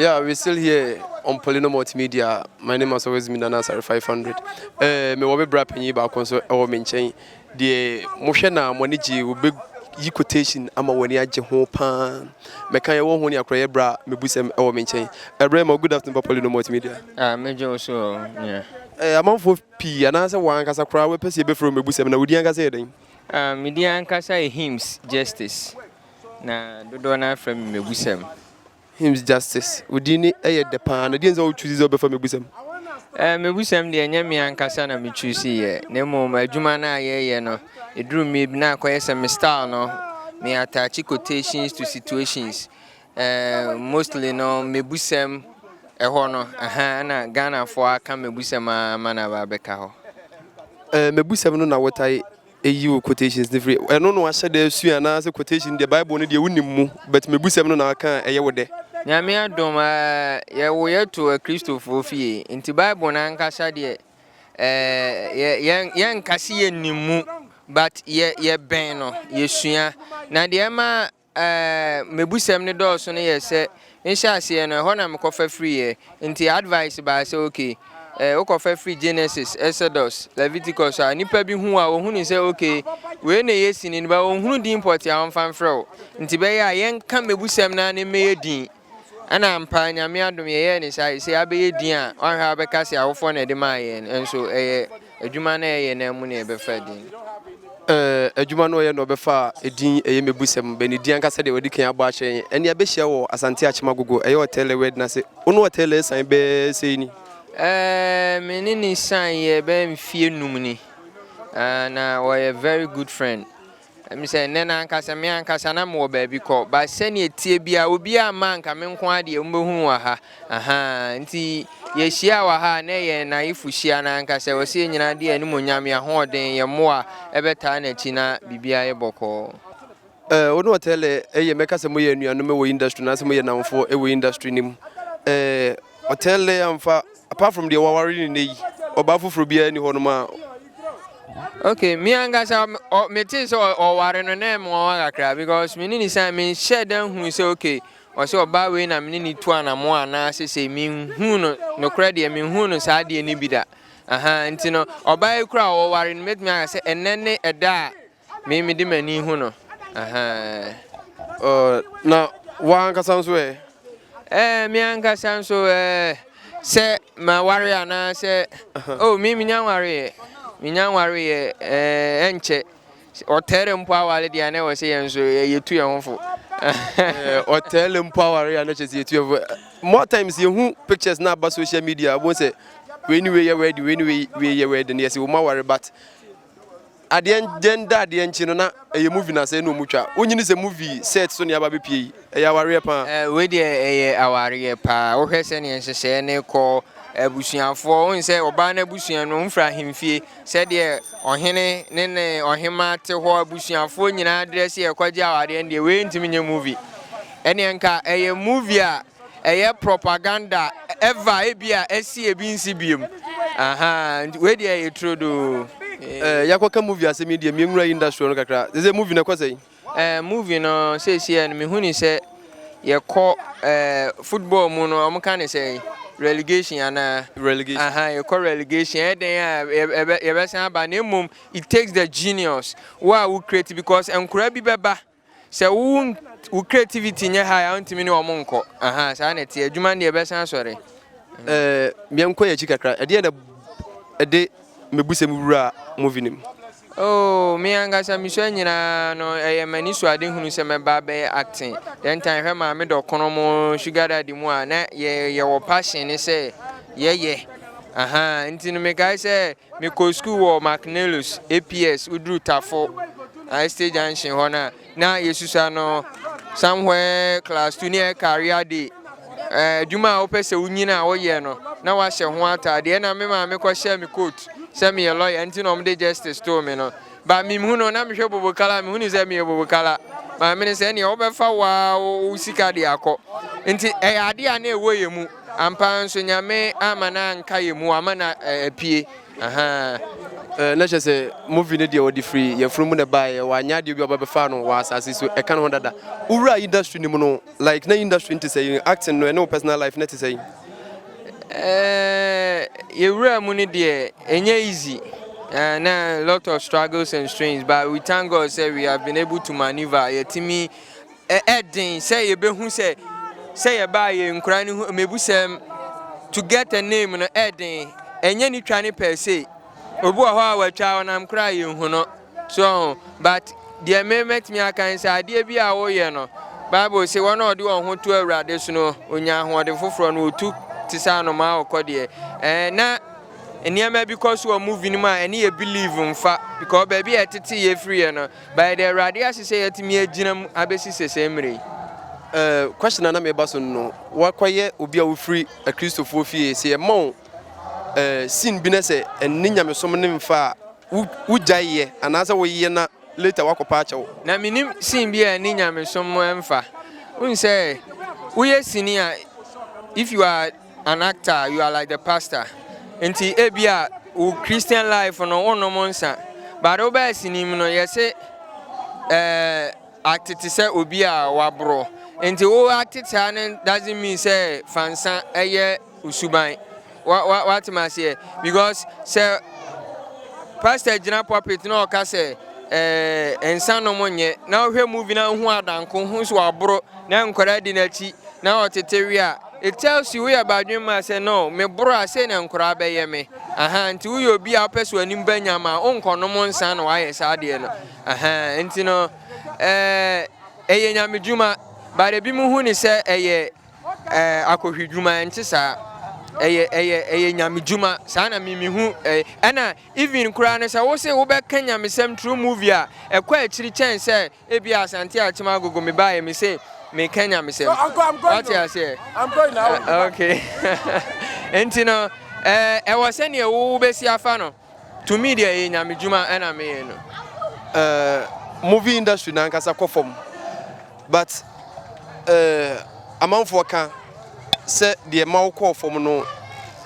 Yeah, we're still here on Polynom Multimedia. My name has always been Nana Asare 500. Mewɔ me bra panyin baako nso ɛwɔ me nkyɛn. Deɛ mohwɛ na mo ani gye, wɔbɛyi quotation ama wɔn ani agye ho paa. Mɛka yɛwɔ ho ne akorɔyɛ bra mebusɛm ɛwɔ me nkyɛn. Ɛbrɛ ma, good afternoon, Polynom Multimedia. Ah, megye wo so, yeah. Amanfoɔ pii anaasɛ wɔn ankasa koraa wɔpɛ sɛ yɛbɛfrɛ wo mebusɛm, na wodi ankasa yɛ dɛn? Ah, me din ankasa yɛ Hims Justice. Na dodoɔ no afrɛ me Mebusɛm. Hims Justice, wodi ni ɛyɛ dɛ paa, na deɛ nsɛ wo choose sɛ wobɛfa mebusɛm? Mebusɛm deɛ, ɛnyɛ me ankasa na me choose yɛ. Na mmom adwuma no a yɛyɛ no, ɛduru mmerɛ bi na akɔyɛ sɛ me style no, me attach quotations to situations. Mostly no, mebusɛm ɛhɔ no, ɛha na Ghanafoɔ aka mebusɛm ama no aba abɛka hɔ. Mebusɛm no na wɔtae ɛyi wo quotations ne firi ɛno no wahyɛ dɛ asua, anaasɛ quotation deɛ, Bible no deɛ wonim mu, but mebusɛm no na aka a ɛyɛ wo dɛ? Nyame adom, yɛwo yɛto Akristofoɔ fie, nti Bible no ankasa deɛ, yɛnka se yɛnim mu, but yɛbɛn no, yɛsua. Na deɛ ɛma mebusɛm no dɔɔso no yɛ sɛ nhyɛ aseɛ no, ɛhɔ na mekɔfa firiɛ, nti advice baa sɛ okay, wokɔfa firi Genesis, Exodus, Leviticus a, nipa bi hu a ohunu sɛ okay, wei na ɛyɛ sini no ba, ohunu din pɔte a ɔmfa mfrɛ wo, nti bɛyɛ a yɛnka mebusɛm no ne mmɛyɛ din. Ɛna mpa Nyame adom, yɛyɛɛ ne saa sɛ abɛyɛ din a wahwɛ a wobɛka sɛ awofoɔ na ɛde maa yɛn, nso ɛyɛ adwuma no ɛyɛ na mu na yɛbɛfa din. Adwuma no ɔyɛ na ɔbɛfa edin ɛyɛ mebusɛm bɛ ne din ankasa deɛ wɔde kan abɔ akyerɛ yɛn. Ɛne abɛhyia wɔ Asante Akyemagogo, ɛyɛ Ɔtɛlɛ wed na se wo ne Ɔtɛlɛ san bɛɛ sɛi ni? Me ne ne san yɛ bɛyɛ mfie 5 ni. Na wɔyɛ very good friend. Ɛmi sɛ nnɛ na ankasa me ankasa na mewɔ baabi kɔ, but sɛnea tie bia obi ama nka me nko adeɛ mbɛhu wɔ ha. Aha, nti yɛhyia wɔ ha na yɛ naayefo hyia na ankasa wɔ sɛ yɛn nyinaa de animonyam, yɛn ahoɔden, yɛn mmoa ɛbɛtaa n'akyi na biribiara yɛ bɔkɔɔ. Wo ne Ɔtɛlɛ ɛyɛ, mɛka sɛ moyɛ anuanom wɔ industry na sɛ moyɛ namfoɔ ɛwɔ industry no mu. Ɔtɛlɛ amfa, apart from deɛ waware ne nne yi, ɔbaa foforɔ biara ni hɔ nom a? Okay, me ankasa mete sɛ ɔware no na ɛmo ɔwa kakra, because me ne ne san menhyɛ dan hunu sɛ okay, ɔsɛ ɔbaa wei na me ne ne tu anamo anaasɛ sɛ menhu no nokorɛ deɛ, menhu no saa adeɛ no bi da. Aha, nti no ɔbaa yi kora a ɔware no, mɛtumi aka sɛ ɛnɛ ne ɛda a me mede m'ani hu no. Aha. Na wankasa nso ɛ? Me ankasa nso, sɛ maware anaasɛ oh, me menya nwareɛ, menya nwareɛ. Ɛnkyɛ ɔtɛrɛ mpo aware deɛ, na ɛwɔ sɛ yɛn nso yɛtu yɛn ho fo. Ɔtɛlɛ mpo aware a, na kyerɛ sɛ yɛtu yɛn fo. More times yɛhu pictures na aba social media, wobɛhu sɛ wei ne wei yɛ wedding, wei ne wei yɛ wedding, yɛsɛ wɔn aware, but adeɛ gyɛn da adeɛ nkyi no na ɛyɛ movie na sɛ ɛna ɔmu twa. Wonyini sɛ movie set so ne aba bɛpie yi, ɛyɛ awareɛ paa? Wei deɛ ɛyɛ awareɛ paa. Wohwɛ sɛneɛ nhyehyɛeɛ ne kɔ, abusuafoɔ, wohu sɛ ɔbaa no abusua no womfiri ahemfie, sɛdeɛ ɔhene ne ne ɔhema te hɔ, abusuafoɔ nyinaa dress, yɛkɔgye awareɛ no deɛ, wei ntumi nyɛ movie. Ɛneɛ nka ɛyɛ movie a ɛyɛ propaganda ɛva ebi a ɛsi ebi nsi biem. Aha, nti wei deɛ ɛyɛ turodoo. Yɛakɔka movie asɛm yi deɛ, miɛnwura industry no kakra sɛ movie no ɛkɔ sɛn? Movie no seesie no, mehu ni sɛ yɛkɔ football mu no, ɔmo ka ne sɛ relegation anaa? Relegation. Aha, yɛkɔ relegation. Ɛdɛn a yɛbɛsan aba, na mmom it takes the genius wo a wo create, because nkora bi bɛba sɛ wo creativity nyɛ high a, wontumi ne ɔmo nkɔ. Aha, saa na ɛteɛ. Adwuma no deɛ, yɛbɛsan asɔre. Miɛnkɔ yɛ akyi kakra. Ɛdeɛ na ɛde mebusɛm wura movie no mu? Oh, me ankasa mesua nyinaa no, ɛyɛ m'ani so ade hunu sɛ mɛba bɛyɛ acting. Then time hwɛ Maame Dɔkono mo, Sugar Daddy mu a, na yɛwɔ passion ne sɛ yɛyɛ. Aha, nti no mekae sɛ mekɔ school wɔ Macnelus APS, woduru Tafo Estate Junction hɔ no a, na yɛsusua no somewhere class 2 ne yɛ career day. Adwuma a wopɛ sɛ wonyina a woyɛ no na wahyɛ ho ataadeɛ, na me maame kɔhyɛ me coat sɛ meyɛ lawyer, nti na ɔmde Justice too me no. Ba memhu no na mehwɛ Bobokala, mehu ne sɛ meyɛ Bobokala. Maame no sɛ ɛneɛ wobɛfa waa wo sika de akɔ, nti ɛyɛ adeɛ a na ɛwɔ yɛ mu ampa nso. Nyame ama no anka yɛ mu, ama no apue. Aha. Eh, na kyerɛ sɛ movie no deɛ wɔde firi yɛfunu mu na ɛbaeɛ, wanyɛ adeɛ bi a ɔbɛbɛfa no wɔ asase so ɛka ne ho dada. Wowura industry no mu no, like na industry no te sɛ acting no, ɛne wo personal life no te sɛ? Eh, yɛwura mu no deɛ, ɛnyɛ easy. Na lot of struggles and strains, but we thank God sɛ we have been able to maneuver. Yɛtumi ɛden sɛ yɛbɛhu sɛ yɛbaa yɛ nkura no ho mebusɛm to get a name no ɛden. Ɛnyɛ ne twa ne per se. Obi wɔ hɔ a watwa, ɔnam koraa yɛnhu no so, but deɛ me mɛtumi aka ne sɛ adeɛ bi a woyɛ no, Bible sɛ wɔn a ɔde wɔn ho to Awurade so no, onya ahoɔden foforɔ no, otu te sɛ anomaa ɔkɔ deɛ. Na nneɛma bi kɔ so wɔ movie no mu a ɛne yɛ believe mfa, because baabi a ɛtete yɛ firi yɛ no, but yɛde Awurade ase sɛ yɛtumi agyina mu abɛsi sɛsɛ mmerɛ yi. Question a na meba so no, wakɔyɛ obi a wofiri Akristofoɔ fie, sɛ yɛma wo scene bi na sɛ ɛne nyamesom ne mfa a, wogyae yɛ anaasɛ woyɛ na later wakɔpa akyɛw? Na menim scene bi a ɛne nyamesom mfa. Wohu sɛ woyɛ sini a, if you are an actor, you are like the pastor. Nti ebi a wo Christian life no, wonom nsa, but wobɛyɛ sini mu no, yɛse atete sɛ obi a waborɔ. Nti wo atete saa no doesn't mean sɛ fansa ɛyɛ osuban. Watem aseɛ? Because sɛ pastor gyina pulpit na ɔka sɛ nsa nom nyɛ, na wohwɛ movie na wohu adanko ho so waboro na nkwadaa di n'akyi na ɔtete wie a, it tells you woyɛ badwemma sɛ no meboro a, sei na nkwadaa bɛyɛ me aha. Nti woyɛ obi a wopɛ sɛ w'anim ba nyam a, wonkɔnom nsa na wayɛ saa adeɛ no aha. Nti no ɛyɛ nyamedwuma, but ebi mu hu ne sɛ ɛyɛ akɔhwidwuma. Ɛnte saa. Ɛyɛ nyamedwuma saa na mimi hu. Ɛna even koraa no, sɛ wo se wobɛka nyamesɛm through movie a, ɛkɔ akyiri kyɛn sɛ ebi Asante Akyem Agogo me baeɛ me se meka nyamesɛm. Wate aseɛ? Okay, nti no ɛwɔ sɛneɛ wo wobɛsi afa no. To me deɛ, ɛyɛ nyamedwuma ɛna meyɛ no. Movie industry nankasa kɔ fam, but amanfoɔ ka sɛ deɛ ma wokɔɔ fam no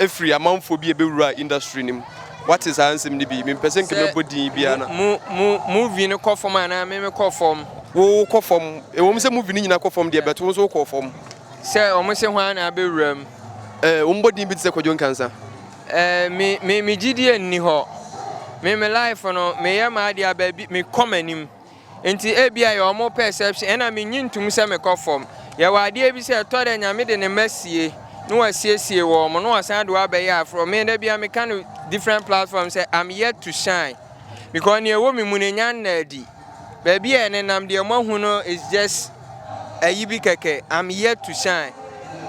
ɛfiri amanfoɔ bi a ɛbɛwura industry no mu. Wate saa nsɛm no bi? Mempɛ sɛ nka mɛbɔ din biara na mu mu movie no kɔ fam anaa me me kɔ fam? Wo kɔ fam. Ɛwɔ mu sɛ movie no nyinaa kɔ fam deɛ, bɛto wo nso wokɔɔ fam. Sɛ ɔmo se hwan na abɛwura mu? Wɔmbɔ din bi te sɛ Kwadwo Nkansa. Me gyidie nni hɔ. Me life no, meyɛ m'adeɛ a, baabi mekɔ m'anim. Nti ebia yɛ ɔmo perception, ɛna menyi ntom sɛ mekɔ fam. Yɛwɔ adeɛ bi sɛ ɛtɔ dɛ Nyame de ne mma sie na wasiesie wɔ mo na wasan de wabɛyɛ aforɔ. Me da bia meka no different platform sɛ I'm yet to shine, because nea ɛwɔ me mu no nya nna adi. Baabi a ɛnenam deɛ moahu no is just ayi bi kɛkɛ. I'm yet to shine.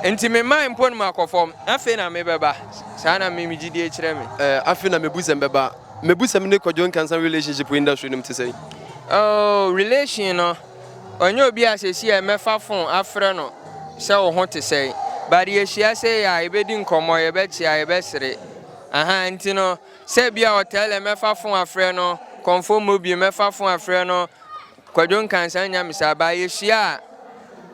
Nti me man mpo no makɔ fam. Afei na mebɛba. Saa na me gyidie kyerɛ me. Afei na mebusɛm bɛba. Mebusɛm ne Kwadwo Nkansa relationship wɔ industry no mu te sɛ? Oh, relation no, ɔnyɛ obi a sɛsi a mɛfa phone afrɛ no sɛ wo ho te sɛn, but yɛhyia sɛ yɛ a, yɛbɛdi nkɔmmɔ, yɛbɛkyea, yɛbɛsere aha. Nti no sɛ bia ɔtɛlɛ mɛfa phone afrɛ no kɔmfo mobile, mɛfa phone afrɛ no Kwadwo Nkansa nya me saa ba. Yɛhyia a,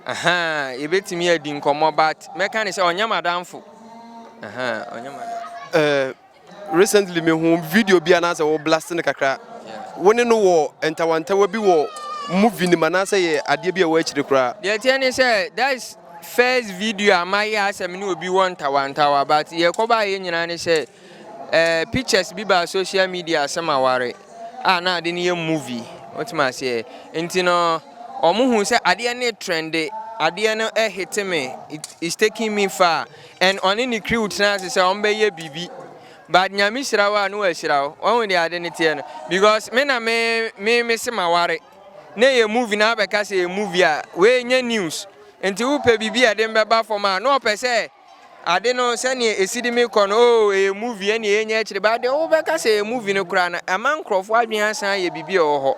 aha, yɛbɛtumi adi nkɔmmɔ, but mɛka ne sɛ ɔnyɛ madamfo aha, ɔnyɛ madamfo. Recently mehu video bi anaasɛ wo blast no kakra, wo ne no wɔ ntawantawa bi wɔ movie no mu anaasɛ yɛ adeɛ bi a ɛwɔ akyire koraa? Deɛ ɛteɛ ne sɛ that's first video a mayɛ asɛ me ne obi wɔ ntawantawa, but yɛkɔba yɛ nyinaa ne sɛ pictures bi ba social media asɛm aware a, na ade no yɛ movie. Wotumi aseɛ? Nti no ɔmo hu sɛ adeɛ ne trende, adeɛ no ɛhete me, it is taking me far, and ɔne ne crew tena ase sɛ ɔmo bɛyɛ biribi. But Nyame hyira wo a, ne wahyira wo. Wɔn de ade ne teɛ no, because me na me se ma ware na ɛyɛ movie na abɛka sɛ ɛyɛ movie a, wei nyɛ news. Nti wopɛ biribi a ɛde mbɛba fam a, na ɔpɛ sɛ ade no sɛnea esi de mi kɔ no, oh, ɛyɛ movie, ɛne ɛnyɛ akyire. But deɛ wobɛka sɛ ɛyɛ movie no koraa no, ɛma nkurɔfoɔ adwene asan yɛ biribi a ɛwɔ hɔ.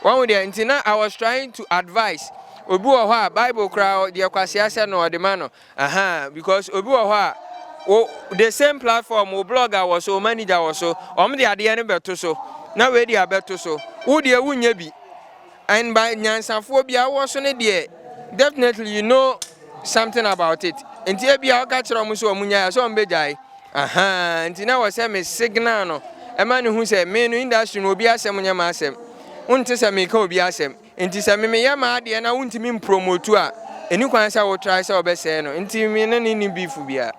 Wɔn deɛ nti na I was trying to advise obi wɔ hɔ a, Bible koraa deɛ kwasea sɛ no ɔde ma no aha, because obi wɔ hɔ a, wo the same platform, wo blogger wɔ so, wo manager wɔ so, wɔn de adeɛ no bɛto so na wei de abɛto so, wo deɛ wonyɛ bi. And by nyansafoɔ bi a wowɔ so no deɛ, definitely you know something about it. Nti ebi a ɔka kyerɛ wɔn sɛ wɔn nyae a, sɛ wɔn bɛgyae aha. Nti na wɔ sɛ me signal no. Ɛma no hu sɛ me no industry no obi asɛm nyɛ m'asɛm. Wonte sɛ meka obi asɛm. Nti sɛ me meyɛ m'adeɛ na wontumi mpromote a, ɛni kwan sɛ wo try sɛ wobɛsɛe no. Nti me ne no nni beef biara.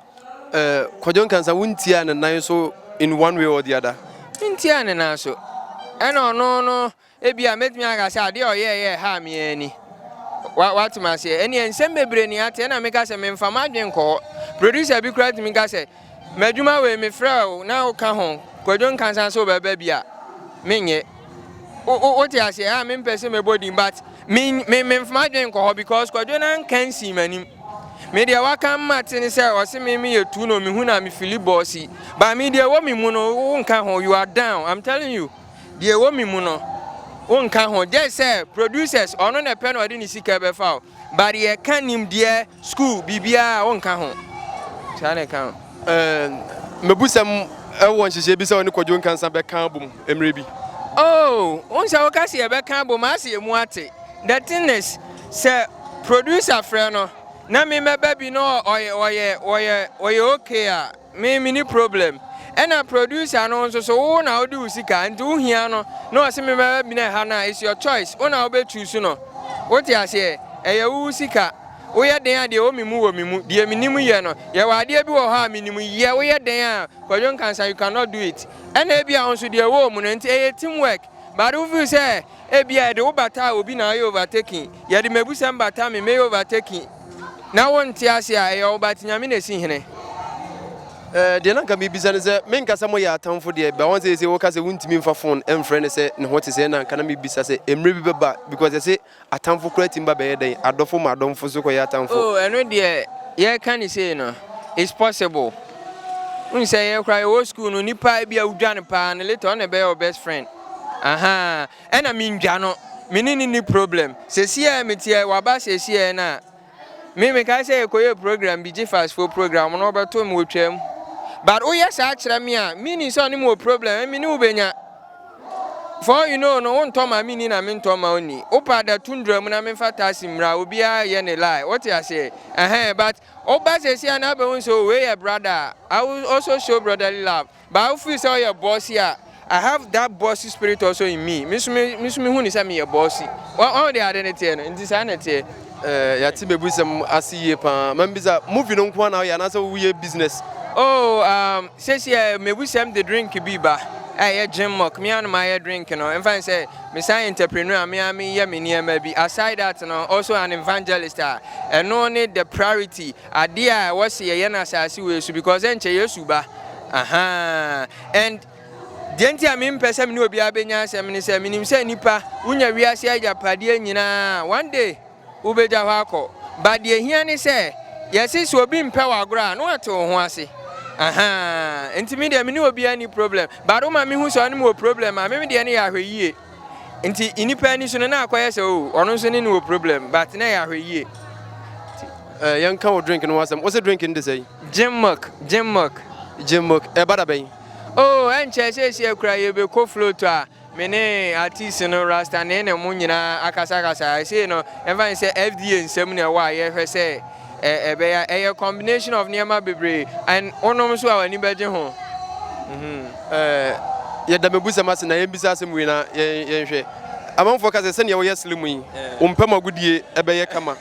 Kwadwo Nkansah, wontiaa ne nan so in one way or the other? Mentiaa ne nan so. Ɛna ɔno no, ebia mɛtumi aka sɛ adeɛ a ɔyɛeɛ a ɛhaa me ara ni. Wa, wate me aseɛ? Ɛnneɛ nsɛm bebree na yɛate, ɛna meka sɛ memfa m'adwene nkɔ hɔ. Producer bi koraa tumi ka sɛ, M'adwuma wei mefrɛ wo na woka ho, Kwadwo Nkansah sɛ wobɛba bi a, menyɛ. Wo, wo, wote aseɛ? A mempɛ sɛ mɛbɔ din but me, me, memfa m'adwene nkɔ hɔ because Kwadwo no anka nsii m'anim. Me deɛ waka mate ne sɛ ɔse me meyɛ tu no mehu na me fili bossy. But me deɛ ɛwɔ me mu no wonka ho, you are down, I'm telling you. Deɛ ɛwɔ me mu no wonka ho. Just sɛ producers ɔno na ɛpɛ na ɔde ne sika bɛfa wo. But yɛka nimdeɛ, school, biribiara a wonka ho. Saa na ɛka ho. Mebusɛm wɔ nhyehyɛe bi sɛ ɔne Kwadwo Nkansah bɛka abom mmerɛ bi. Oh, wohu sɛ woka sɛ yɛbɛka abom a, asɛ yɛn mu ate. The thing is, sɛ producer frɛ no na me mɛba bi na ɔyɛ ɔyɛ ɔyɛ ɔyɛ okay a, Me menni problem. Ɛna producer no nso so wo na wode wo sika nti wo hia no na ɔse me mɛba bi na ɛha no a it's your choice wo na wobɛ choose no wote aseɛ ɛyɛ wo sika woyɛ den a deɛ ɛwɔ me mu wɔ me mu deɛ menim yɛ no yɛwɔ adeɛ bi wɔ hɔ a menim yɛ woyɛ den a Kwadwo Nkansah you cannot do it ɛna ebia wo nso deɛ ɛwɔ wo mu no nti ɛyɛ team work but wo feel sɛ Ebia yɛde wo bata obi na ayɛ overtaking, yɛde mabusɛm bata me mɛyɛ overtaking na wo nte ase a, ɛyɛ wo but Nyame na esi hene. Eh, deɛ na nka mebisa ne sɛ, menka sɛ moyɛ atamfo deɛ, but wɔn sɛ sɛ woka sɛ wontumi mfa phone mfrɛ no sɛ ne ho te sɛ na nka na mebisa sɛ mmerɛ bi bɛba because yɛse atamfo koraa tumi ba bɛyɛ dɛn adɔfo ma adɔmfo nso kɔyɛ atamfo. Oh, ɛno deɛ yɛka no sei no, it's possible. Wohu sɛ yɛ koraa yɛwɔ school no, nipa bi a wodwa no paa no later ɔno na ɛbɛyɛ wo best friend. Ahaa ɛna me ndwa no me ne no nni problem sesiɛ me teɛ waba sesiɛ na me me kae sɛ yɛkɔyɛ program bi gyefas foɔ program no ɔbɛto me wɔ twam but woyɛ saa kyerɛ me a meaning sɛ ɔne me wɔ problem me ne wo bɛnya for all you know no wontɔ ma me ni na mentɔ ma wo ni wopa da tundra mu na memfa taxi mmra obiara yɛ ne lie wote aseɛ ɛhɛn but woba sesiɛ na abɛhu sɛ oh wei yɛ brother a I will also show brotherly love But wo feel sɛ ɔyɛ bossy a, I have that bossy spirit also in me. Me nso me me nso me hu ne sɛ meyɛ bossy. Wɔn wɔn deɛ ade ne teɛ no, nti saa na ɛteɛ. Eh, yɛate mebusɛm ase yie paa. Ma mbisa, movie no nko ara na woyɛ anaasɛ woyɛ business? Oh, um, seesei mebusɛm de drink bi ba a ɛyɛ gin mock. Me ara na mayɛ drink no. Ɛmfa ne sɛ mesan yɛ entrepreneur a, me ara meyɛ me nneɛma bi. Aside that no, also an evangelist a, ɛno ne the priority. Adeɛ a ɛwɔ se yɛyɛ no asase wei so because ɛnkyɛ Yesu ba ahaa and deɛ nti a mempɛ sɛ me ne obiara bɛnya asɛm ne sɛ menim sɛ nipa wonya wiase agyapadeɛ nyinaa one day wobɛgya hɔ akɔ but deɛ hia ne sɛ yɛse sɛ obi mpɛ w'agorɔ a na wate wo ho ase ahaa nti me deɛ me ne obiara ni problem but woma mehu sɛ ɔne me wɔ problem a me deɛ no yɛ ahwɛyie Nti nnipa ani so no na akɔyɛ sɛ oh ɔno nso ne no wɔ problem but na ɛyɛ ahwɛyie. Nti. Eh, yɛnka wo drink no ho asɛm. Wose drink no de sɛn? Gin milk, gin milk. Gin milk. Ɛba da bɛn? Oh, ɛnkyɛ seesie koraa yɛbɛkɔ float a me ne artiste no Rasta ne ne mo nyinaa akasakasa. Ɛsei no yɛmfa no sɛ FDA nsam na ɛwɔ a yɛhwɛ sɛ ɛbɛyɛ ɛyɛ combination of nneɛma bebree and wonom nso a w'ani bɛgye ho. Mhm. Ɛɛ yɛda mebusɛm ase na yɛmbisa asɛm wei na yɛnhwɛ. Amanfoɔ ka sɛ sɛdeɛ woyɛ slim yi, wo mpam agodie ɛbɛyɛ kama.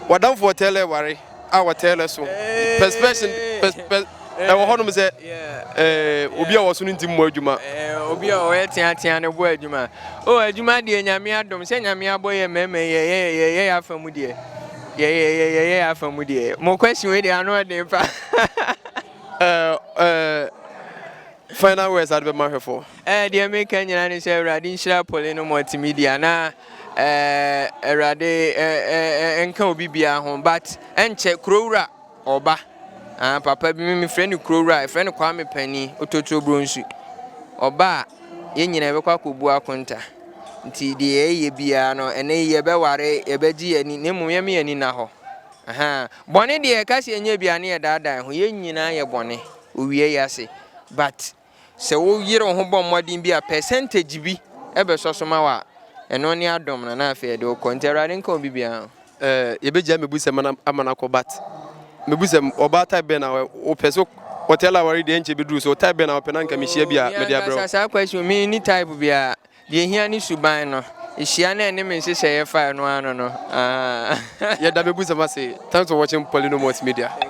W'adamfo ɔtɛɛlɛ ware a ɔtɛɛlɛ so. Perception pers pers ɛwɔ hɔnom sɛ ɛɛ obi a ɔso no nti mmɔ adwuma. Obi a ɔyɛ teatea no bɔ adwuma. Oh adwuma deɛ Nyame adom sɛ Nyame abɔ yɛ mmarima yi yɛyɛ yɛyɛ yɛ afa mu deɛ. Yɛyɛ yɛyɛ yɛ afa mu deɛ. Mo question wei deɛ ano ɔden pa. Ɛɛ ɛɛ final words ade bɛma ahwɛfoɔ. Ɛɛ deɛ meka nyinaa ne sɛ Awurade nhyira Paulino Multimedia na ɛɛ Awurade ɛɛ nka obi biara ho but ɛnkyɛ kurowura ɔba ah papa bi me mefrɛ no kurowura yɛfrɛ no Kwame Panin Ototuro Bronsu ɔba a yɛn nyinaa yɛbɛkɔ akɔbu akonta nti deɛ yɛyɛ biara no ɛnɛ yi yɛbɛware yɛbɛgye yɛn ani na mmom yɛma yɛn ani nna hɔ. Ahaa bɔne deɛ yɛka sɛ yɛnyɛ bi a ne yɛdaadaa yɛn ho, yɛn nyinaa yɛ bɔne owia yi ase but sɛ wo yere wo ho bɔ mmɔden bi a percentage bi bɛsɔ so ma wo a ɛno ne adom no na afei ɛde wo kɔ nti Awurade nka obi biara ho. Eh yɛbɛgyae mebusɛm ama no akɔ but mebusɛm ɔbaa type bɛn na wopɛ so. Wɔtɛla aware deɛ nkyɛ bɛduru so type bɛn na wopɛ na nka mehyia bi a Me mede abrɛ wo. ankasa saa question me ni type biara. Deɛ ehia ne suban no. Ehyia na ɛne me nhyehyɛeɛ fa ɛno ano no. Ah. Yɛda bɛbu sɛm ase. Thanks for watching Poleeno Multimedia.